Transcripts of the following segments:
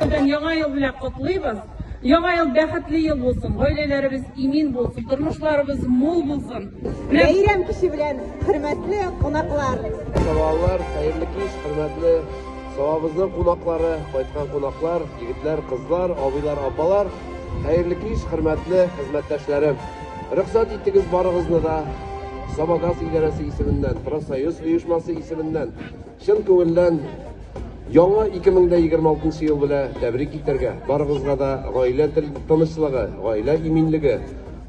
күңелдән Яңа ел белән котлыйбыз. Яңа ел бәхетле ел булсын, гаиләләребез имин булсын, тормышларыбыз мул булсын. Бәйрәм киче белән, хөрмәтле кунаклар! Сабалылар, хәерле кич, хөрмәтле Сабабызның кунаклары, кайткан кунаклар, егетләр, кызлар, абыйлар, апалар, хәерле кич, хөрмәтле хезмәттәшләрем. Рөхсәт итегез барыгызны да Сабагаз идарәсе исеменнән, Профсоюз оешмасы исеменнән Чын күңелдән яңа 2026 ел белән тәбрик итәргә, барыгызга да гаилә тынычлыгы, гаилә иминлеге,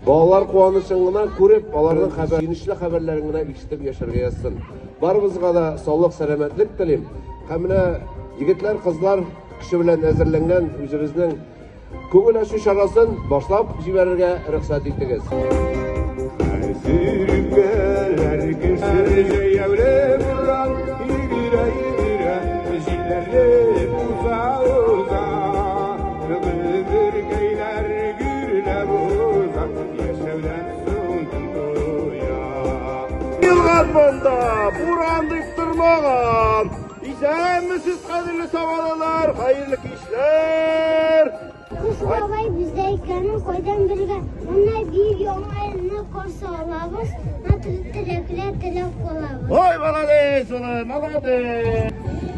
балалар куанычын гына күреп, аларның хәбәр, сөенечле хәбәрләрен генә ишетеп яшәргә язсын. Барыбызга да саулык, сәламәтлек телим. Һәм менә егетләр, кызлар көче белән әзерләнгән үзебезнең Күңел ачу чарасын башлап җибәрергә рөхсәт итегез. Хәзер кеше җәяүле буран, йөгерә, йөгерә, җилләрне уза, уза. Гомеркәйләр гөрләп уза, яшәүдән соң кем туя. Елган монда, буран дип тормаган. Исәнмесез, кадерле сабалалар, хәерле кичләр! Кыш бабай бездә икәнен кайдан белгән? Менә бик яңа елны каршы алабыз, матур теләкләр теләп калабыз. Ой, молодец, улым, молодец!